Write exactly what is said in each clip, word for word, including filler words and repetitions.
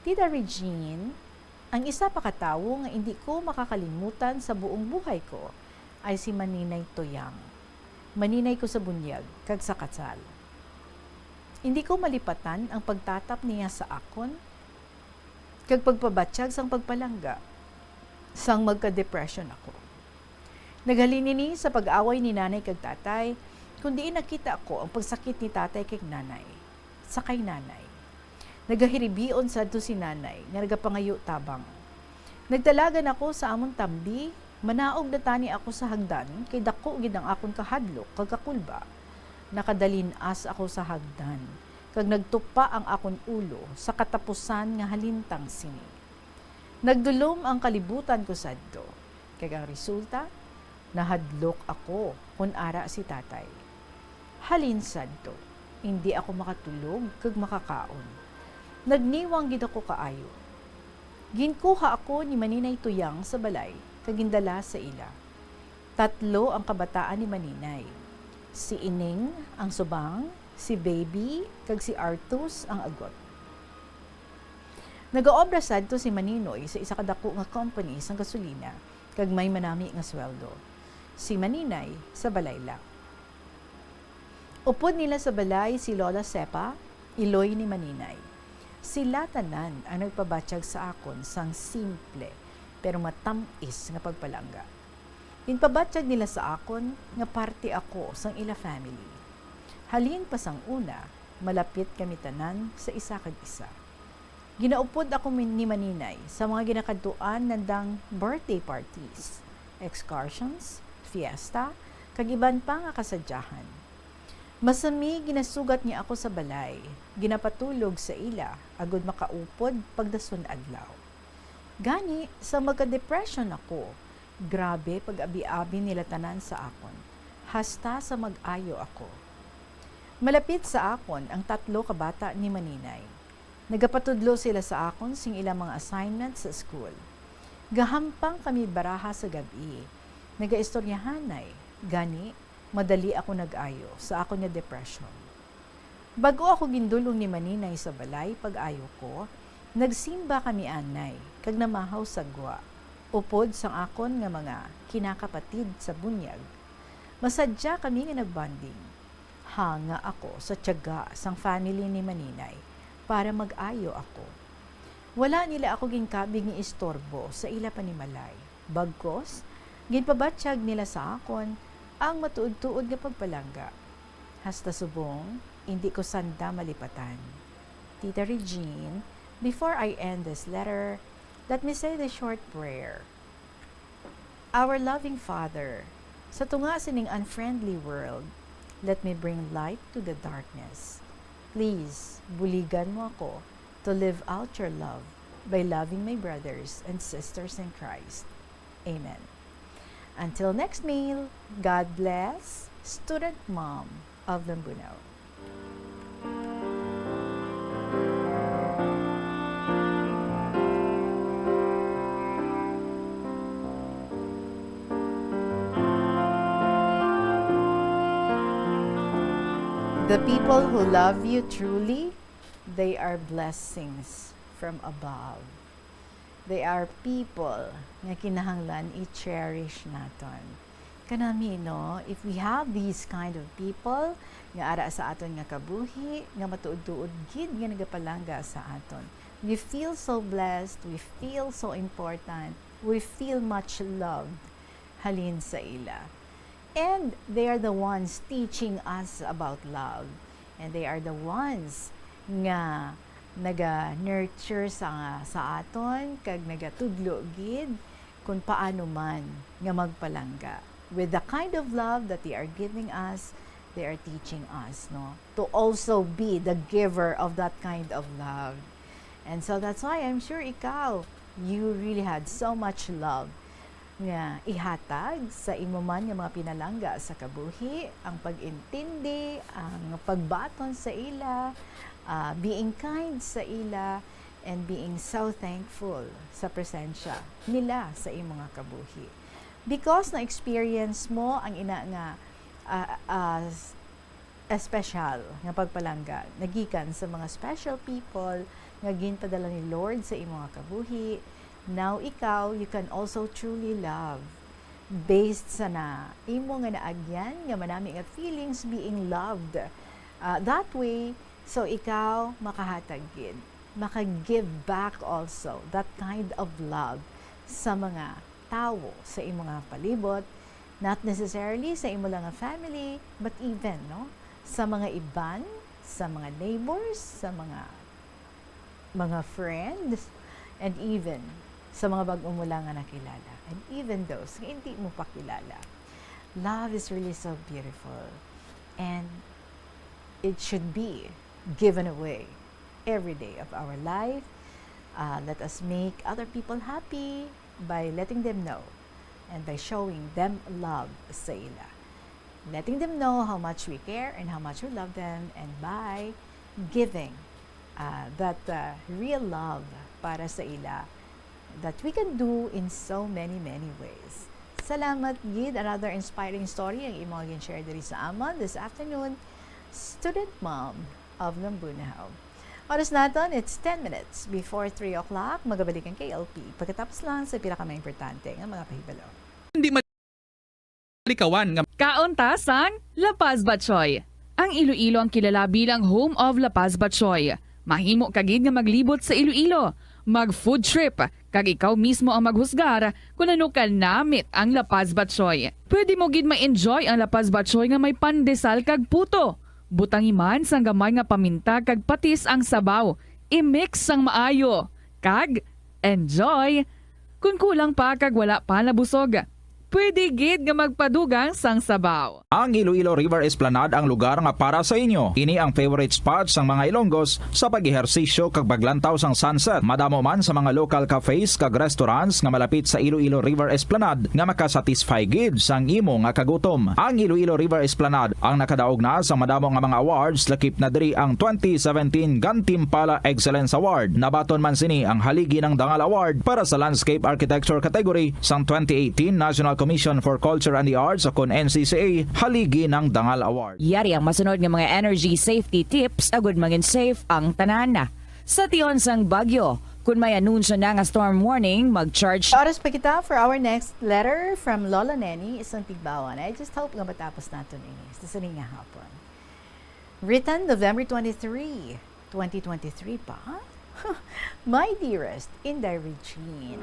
Tita Regine, ang isa pa ka tawo nga indi ko makakalimutan sa buong buhay ko ay si Maninay Toyang. Maninay ko sa bunyag kag sa kasal. Indi ko malipatan ang pagtatap niya sa akon kag pagpabatyag sang pagpalangga sang magka-depression ako. Naghalin ini sa pag-away ni Nanay kag Tatay, kun diin nakita ko ang pagsakit ni Tatay kag Nanay, sa kay Nanay. Nagahiribion sadto si Nanay nga nagapangayo tabang. Nagdalagan ako sa amon tambi, manaog na tani ako sa hagdan kay daku gid ang akon kahadlok kag kakulba. Nakadalin-as ako sa hagdan, kag nagtupa ang akon ulo sa katapusan nga halintang sini. Nagdulom ang kalibutan ko sadto, kag ang resulta, nahadlok ako kon ara si Tatay. Halin sadto, indi ako makatulog kag makakaon. Nagniwang gid ako kaayo. Ginkuha ako ni Maninay Tuyang sa balay kag gindala sa ila. Tatlo ang kabataan ni Maninay, si Ining, ang subang, si Baby, kag si Artus, ang agot. Nagaobra sadto si Maninoy sa isa ka dako nga company sang gasolina, kag may manami nga sweldo. Si Maninay sa balay lang. Upod nila sa balay si Lola Sepa, iloy ni Maninay. Sila tanan ang nagpabatyag sa akon sang simple pero matam-is nga pagpalangga. Ginpabatyag nila sa akon nga parte ako sang ila family. Halin pa sang una, malapit kami tanan sa isa kag isa. Ginaupod ako min-, ni Maninay sa mga ginakadtuan nandang birthday parties, excursions, fiesta, kag iban pa nga kasadyahan. Masami ginasugat niya ako sa balay, ginapatulog sa ila agod makaupod pagdason adlaw. Gani, sa magka-depression ako, grabe pag-abi-abi nila tanan sa akon, hasta sa mag-ayo ako. Malapit sa akon ang tatlo ka bata ni Maninay. Nagapatudlo sila sa akon sing ilang mga assignment sa school. Gahampang kami baraha sa gab-i. Nagaistoryahanay, gani madali ako nag-ayo sa akon nga depression. Bag-o ako gindul-ong ni Maninay sa balay pag-ayo ko, nagsimba kami anay kag namahaw sa gwa, upod sang akon nga mga kinakapatid sa bunyag. Masadya kami nga nagbonding. Hanga ako sa tiyaga sang family ni Maninay para mag-ayo ako. Wala nila ako ginkabig nga istorbo sa ila panimalay. Bagkos, ginpabatyag nila sa akon ang matuod-tuod nga pagpalangga. Hasta subong, indi ko sanda malipatan. Tita Regine, before I end this letter, let me say the short prayer. Our loving Father, sa tunga sining unfriendly world, let me bring light to the darkness. Please, buligan mo ako to live out your love by loving my brothers and sisters in Christ. Amen. Until next mail, God bless, Student Mom of Lambunao. The people who love you truly, they are blessings from above. They are people nga kinahanglan i-cherish naton. Kanami, no, if we have these kind of people nga ara sa aton nga kabuhi, nga matuod-tuod gid nga nagapalangga sa aton, we feel so blessed, we feel so important, we feel much loved halin sa ila. And they are the ones teaching us about love. And they are the ones nga naga-nurture sa, sa aton, kag nagatudlo gid kung paano man nga magpalangga. With the kind of love that they are giving us, they are teaching us, no, to also be the giver of that kind of love. And so that's why I'm sure ikaw, you really had so much love nga ihatag sa imo man nga mga pinalangga sa kabuhi, ang pag-intindi, ang pagbaton sa ila, ah, being kind sa ila, and being so thankful sa presensya nila sa imo nga kabuhi. Because na-experience mo ang ina nga, ah, ah, s-, espesyal nga pagpalangga nagikan sa mga special people nga ginpadala ni Lord sa imo nga kabuhi. Now ikaw, you can also truly love based sa na imo nga naagyan nga manami nga feelings being loved. Ah, that way, so ikaw makahatag gid, maka-give back also that kind of love sa mga tawo sa imo nga palibot, not necessarily sa imo lang nga family, but even, no, sa mga iban, sa mga neighbors, sa mga mga friends, and even sa mga bag-o mo lang nga nakilala, and even those nga hindi mo pa kilala. Love is really so beautiful, and it should be given away every day of our life. Uh, let us make other people happy by letting them know and by showing them love sa ila. Letting them know how much we care and how much we love them, and by giving, uh, that, uh, real love para sa ila that we can do in so many, many ways. Salamat gid. Another inspiring story ang imo gin-share diri sa amon this afternoon, student mom of Lambunao. Oras naton, it's ten minutes before three o'clock. Magabalik ang K L P pagkatapos lang sa pila ka mga importante nga mga pahibalo. Hindi malikawan nga Kaon ta sang La Paz Batchoy. Ang Iloilo ang kilala bilang home of La Paz Batchoy. Mahimo ka gid nga maglibot sa Iloilo, mag food trip, kag ikaw mismo ang maghusgar kon ano ka namit ang La Paz Batchoy. Pwede mo gid ma-enjoy ang La Paz Batchoy nga may pandesal kag puto. Butangi man sang gamay nga paminta kag patis ang sabaw. I-mix sang maayo. Kag enjoy! Kon kulang pa kag wala pa nabusog, pwede gid nga magpadugang sang sabaw. Ang Iloilo River Esplanade ang lugar nga para sa inyo. Ini ang favorite spot sang mga Ilonggos sa pag-ehersisyo kag paglantaw sang sunset. Madamo man sa mga local cafes kag restaurants nga malapit sa Iloilo River Esplanade nga makasatisfy gid sang imo nga kagutom. Ang Iloilo River Esplanade ang nakadaog na sa madamo nga mga awards, lakip na diri ang twenty seventeen Gantimpala Excellence Award. Nabaton man sini ang Haligi ng Dangal Award para sa Landscape Architecture category sang twenty eighteen National Commission for Culture and the Arts, o kon N C C A, Haligi ng Dangal Award. Yari ang masunod nga mga energy safety tips agud mangin safe ang tanan. Sa tion sang bagyo, kun may anunsyo na nga storm warning, mag-charge. Oras pa kita for our next letter from Lola Neni, isang Tigbawan. I just hope nga matapos naton ini sa sini nga hapon. Written November twenty-three, twenty twenty-three pa. My dearest Inday Regine.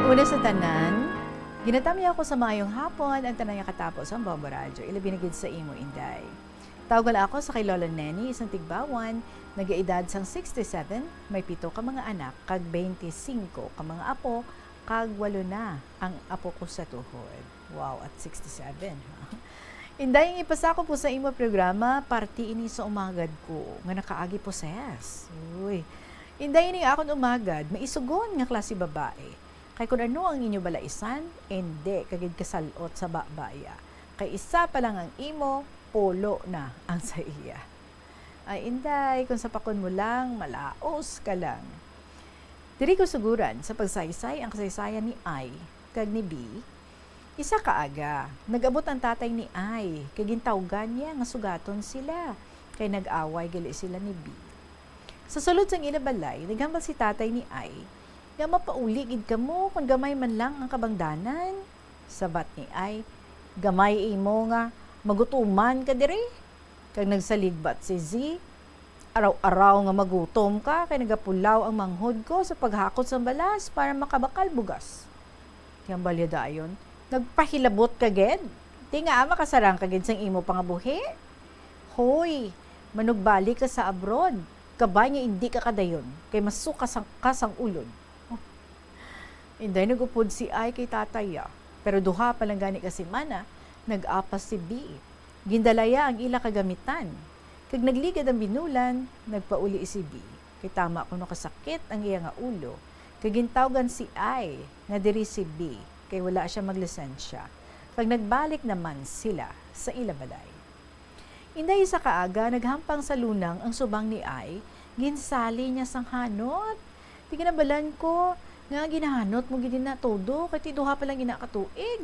Una sa tanan, ginatamya ako sa maayong hapon ang tanan nga katapo sa Bombo Radyo, ilabi na gid sa imo, Inday. Tawgon ako sa kay Lola Neni, isang Tigbawan, nagaedad sang sixty-seven, may pito ka mga anak, kag twenty-five ka mga apo, kag walo na ang apo ko sa tuhod. Wow, at sixty-seven, ha? Inday, ang ipasa ko po sa imo programa, parte ini sa umagad ko nga nakaagi poses. Uy. Inday, ini nga akon umagad, maisugon nga klase babae. Kay kun ano ang inyo balaisan, indi ka gid kasalot sa babaya. Kay isa pa lang ang imo, pulo na ang sa iya. Ay, Inday, kung sapakon mo lang, malaos ka lang. Diri ko suguran sa pagsaysay ang kasaysayan ni Ay kag ni B. Isa ka aga, nag-abot ang tatay ni Ay, kay gintawgan niya nga sugaton sila, kay nag-away gali sila ni B. Sa sulod sang ila balay, naghambal si tatay ni Ay nga mapauli gid kamo kon gamay man lang ang kabangdanan. Sabat ni Ay, "Gamay imo nga magutuman ka diri, kag nagsaligbat si Z. Araw-araw nga magutom ka, kay nagapulaw ang manghod ko sa paghakot sang balas para makabakal bugas." Ti ang balya dayon, "Nagpahilabot ka gid? Ti ngaa makasarang ka gid sang imo pangabuhi? Hoy, manugbalik ka sa abroad, kabay nga indi ka kadayon, kay masuka sang, ka sang ulod." Oh. Inday, nag-upod si Ay kay tatay, ah. Pero duha pa lang gani ka semana, nag-apas si B. Gindala ya ang ila kagamitan. Kag nagligad ang binulan, nagpauli si B. Kay tama kuno kasakit ang iya nga ulo, kay gintawgan si Ay nga diri si B, kay wala siya maglisensya. Kag nagbalik naman sila sa ila balay. Inday, isa ka aga, naghampang sa lunang ang subang ni Ay, ginsali niya sang hanot. Ti ginabalan ko nga ginahanot mo gid na todo, kay ti duha pa lang ina ka tuig.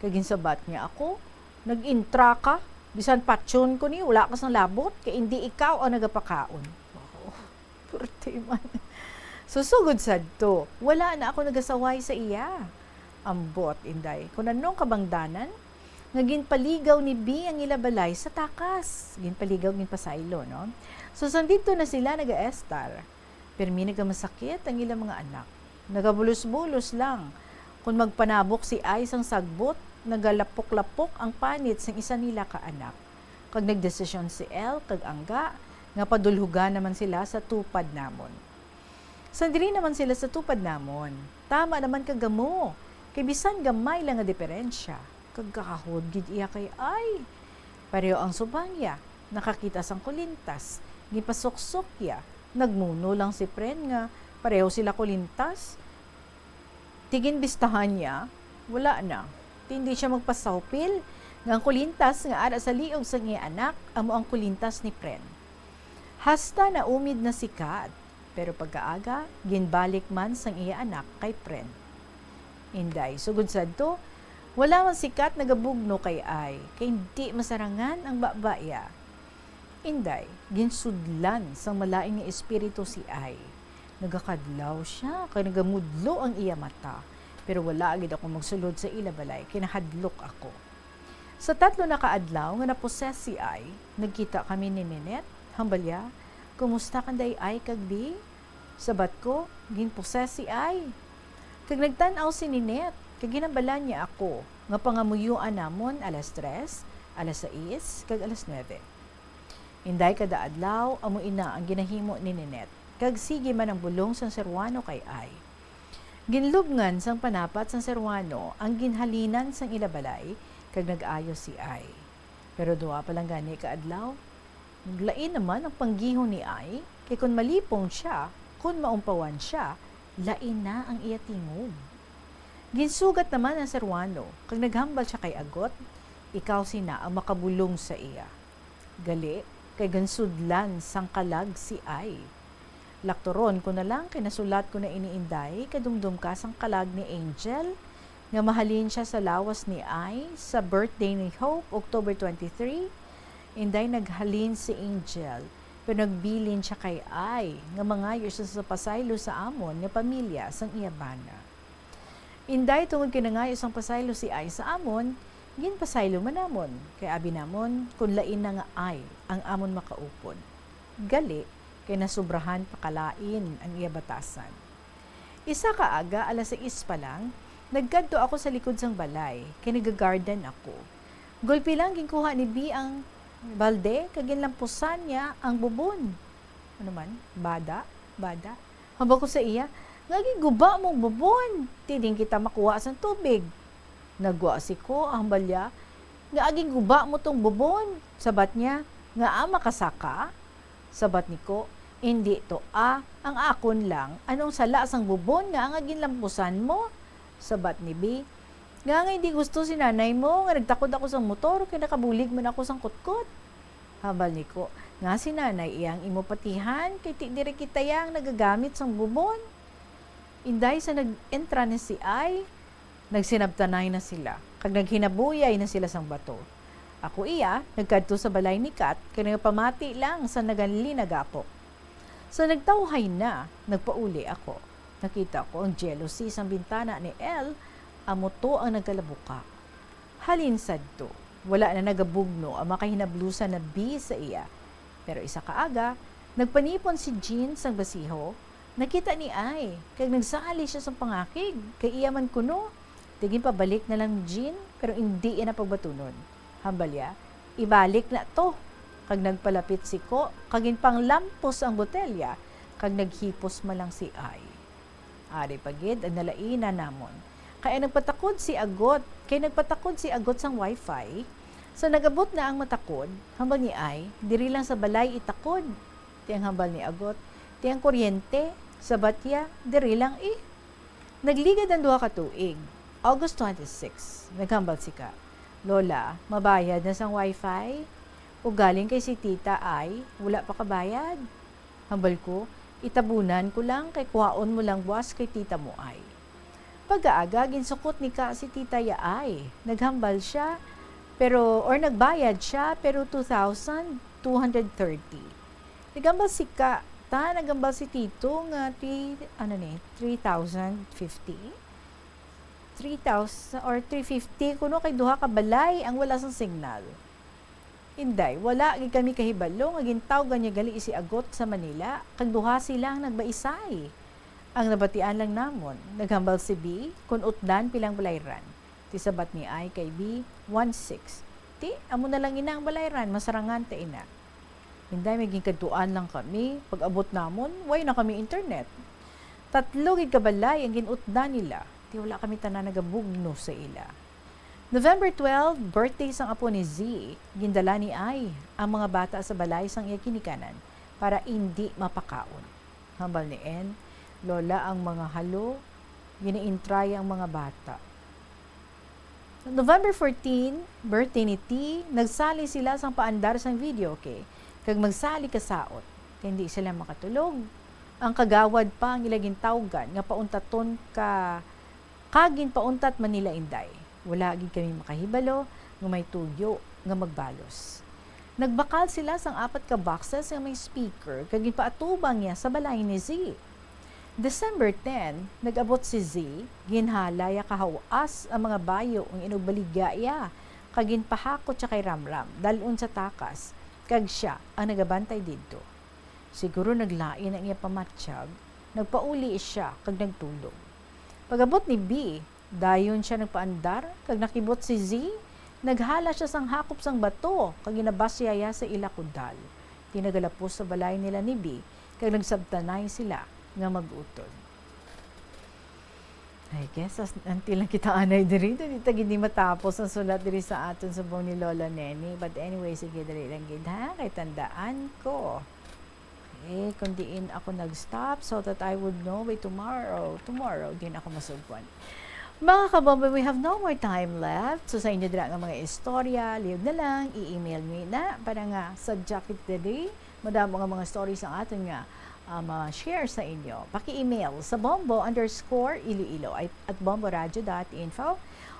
Kag ginsabat niya ako, "Nag-intra ka, Bisan patyon ko ni, wala ka sang labot, kay indi ikaw ang nagapakaon. Wow, purti man. So, sugod sadto, wala na ako nagasaway sa iya. Ambot, Inday, kun anong kabangdanan nga ginpaligaw ni B ang ila balay sa takas. Ginpaligaw, ginpasaylo, no? So, sandidto na sila nagaestar. Pirmi nagamasakit ang ilang mga anak. Nagabulos-bulos lang. Kon magpanabok si Ai sang sagbot, nagalapok-lapok ang panit sang isa nila ka anak. Kag nagdesisyon si El kag Angga nga padulhogan naman sila sa tupad namon. Sang diri naman sila sa tupad namon, tama naman ka gamo, kay bisan gamay lang nga diferensya, kagahod gid iya kay Ai. Pareho ang subang iya, nakakita sang kulintas, gipasuksok iya, nagnuno lang si Pren nga pareho sila kulintas. Ti ginbistahan niya, wala na. Ti hindi siya magpasawpil nga ang kulintas nga ara sa liog sang iya anak amo ang kulintas ni Pren. Hasta naumid na si Kat, pero pagkaaga, ginbalik man sang iya anak kay Pren. Inday, sugod sadto, wala man si Kat nagabugno kay Ai, kay hindi masarangan ang baba iya. Inday, ginsudlan sang malain nga espiritu si Ai. Nagakadlaw sia, kay nagamudlo ang iya mata, pero wala gid ako magsulod sa ila balay, kay nahadlok ako. Sa tatlo na ka adlaw nga naposes si Ai, nagkita kami ni Ninette, hambal iya, "Kumusta ka, Day Ai kag Bi?" Sabat ko, "Ginposes si Ai." Kag nagtan-aw si Ninette, kag ginhambalan niya ako nga pangamuyoan namon alas tres, alas sais, kag alas nuebe. Inday, kada adlaw, amo ina ang ginahimo ni Ninette, kag sige man ang bulong sang seruano kay Ai. Ginlubngan sang panapat sang seruano ang ginhalinan sang ila balay, kag nag-ayo si Ai. Pero duha pa lang gani ka adlaw, naglain naman ang panggihon ni Ai, kay kon malipong sia, kon maumpawan sia, lain na ang iya tingog. Ginsugat naman ang seruano, kag naghambal sia kay Agot, ikaw sina ang makabulong sa iya. Gali, kay ginsudlan sang kalag si Ai. Lakturon ko na lang, kay nasulat ko na ini, Inday, kadumdom ka sang kalag ni Angel, nga mahalin sia sa lawas ni Ai sa birthday ni Hope, October twenty-three. Inday, naghalin si Angel, pero nagbilin sia kay Ai nga mangayo siya sa pasaylo sa amon nga pamilya sang iya bana. Inday, tungod kay nangayo sang pasaylo si Ai sa amon, ginpasaylo man namon, kay abi namon, kun lain na nga Ai ang amon makaupod. Gali, kay nasubrahan pa kalain ang iya batasan. Isa ka aga, alas sais pa lang, nagkadto ako sa likod sang balay, kay nagagarden ako. Gulpi lang ginkuha ni Bi ang balde, kag ginlampusan niya ang bubon. Ano man? Bada? Bada? Hambal ko sa iya, "Ngaa ginguba mo ang bubon? Ti diin kita makuha sang tubig." Nagwa si ko, hambal niya, "Ngaa ginguba mo tong bubon?" Sabat niya, "Ngaa, makasaka?" Sabat ni ko, "Indi to, ah, ang akon lang, anong sala sang bubon nga nga ginlampusan mo?" Sabat ni Bi, "Ngaa nga hindi gusto si nanay mo nga nagtakod ako sang motor kay nakabulig man ako sang kutkot?" Hambal ni ko, "Ngaa si nanay iya ang imo patihan kay ti diri kita iya ang nagagamit sang bubon?" Inday, sa nag-entra na si Ai, nagsinabtanay na sila, kag naghinabuyay na sila sang bato. Ako iya, nagkadto sa balay ni Kat, kag nagapamati lang sa nagalinagapok. Sa nagtawhay na, nagpauli ako. Nakita ko ang jealousy sang bintana ni El, amo to ang nagkalabuka. Halin sadto, wala na nagabugno ang makahinablusan na Bi sa iya. Pero isa ka aga, nagpanipon si Jean sang basiho, nakita ni Ai, kag nagsali sia sang pangakig, kay iya man kuno. Ti ginpabalik na lang ni Jean, pero indi iya na pagbatunon. Hambal iya, "Ibalik na to." Kag nagpalapit si Ko, kag ginpanglampos ang botelya, kag naghipos man lang si Ai. Ari pa gid ang nalainan namon. Kay ang nagpatakod si Agot, kay nagpatakod si Agot sang wifi. Sa nag-abot na ang matakod, hambal ni Ai, "Diri lang sa balay itakod." Ti ang hambal ni Agot, "Ti ang kuryente, sabat iya, diri lang, eh." Nagligad ang duha ka tuig. August twenty-six, naghambal si Ka, "Lola, mabayad na sang wifi? Ugaling kay si Tita Ai, wala pa kabayad." Hambal ko, "Itabunan ko lang kay kuhaon mo lang buas kay tita mo Ai." Pagkaaga, ginsukot ni Ka si Tita ya Ai. Naghambal sia, Pero, or nagbayad siya, pero two thousand two hundred thirty. Nagambal si Ka, ta, nagambal si Tito nga three, ano ni, three thousand fifty? Three thousand or three fifty, kuno kay duha ka balay ang wala sang signal. Inday, wala gid kami kahibalo nga gintawgan niya gali si Agot sa Manila, kag duha sila ang nagbaisay. Ang nabatian lang namon, naghambal si B, kun utdan pilang balayran. Ti sabat ni Ay kay B, one six. Ti, amo na lang ina ang balayran, masarangan ta ina. Inday, may ginkadtuan lang kami. Pag-abot namon, way na kami internet. Tatlo gid ka balay ang gin-utdan nila. Ti wala kami tanan nagabugno sa ila. November twelve, birthday sang apo ni Z. Gindala ni Ay ang mga bata sa balay sang iya ginikanan para indi mapakaon. Hambal ni N, Lola, ang mga halo, ginaintray ang mga bata. November fourteen, birthday ni T, nagsali sila sang paandar sang videoke, kag magsali ka saot, kay hindi sila makatulog. Ang kagawad pa ang ila gintawgan nga pauntaton ka, kag ginpauntat man nila, Inday. Wala gid kami makahibalo nga may tuyo nga magbalos. Nagbakal sila sang apat ka boxes nga may speaker kag ginpaatubang niya sa balay ni Z. December ten, nag-abot si Z, ginhalay ya kahaw-as ang mga bayo nga inugbaligya iya, kag ginpahakot siya kay Ramram, dal-on sa takas, kag sia ang nagabantay didto. Siguro naglain ang iya pamatyag, nagpauli sia kag nagtulog. Pag-abot ni B, dayon sia nagpaandar, kag nakibot si Z, naghala sia sang hakop sang bato, kag ginabasya iya sa ila kudal. Ti nagalapos sa balay nila ni B, kag nagsabtanay sila nga mag-utod. I guess, as, until lang kita anay diri, di ta gid ni matapos ang sulat diri sa aton subong ni Lola Neni. But anyway, sige, dali lang gid, ha? Kay tandaan ko, eh, kung diin ako nag-stop so that I would know by tomorrow. Tomorrow, din ako masugpon. Mga kabombo, we have no more time left. So, sa inyo dira nga mga istorya, liyog na lang, i-email nyo na para nga sa jacket diri. Madamo nga mga stories ang aton nga, ah, ma-share sa inyo. Paki-email sa bombo underscore iloilo at bomboradio dot info,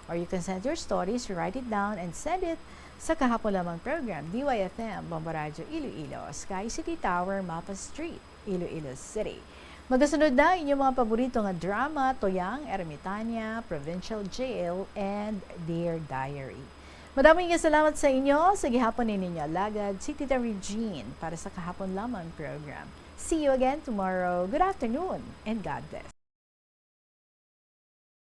or you can send your stories, write it down, and send it sa kahapon lamang program, D Y F M, Bombo Radio Iloilo, Sky City Tower, Mapa Street, Iloilo City. Magasunod na inyong mga paborito nga drama, Toyang, Ermitaña, Provincial Jail, and Dear Diary. Madamo nga salamat sa inyo. Sa gihapon ni ninyo alagad, si Tita Regine para sa kahapon lamang program. See you again tomorrow. Good afternoon and God bless.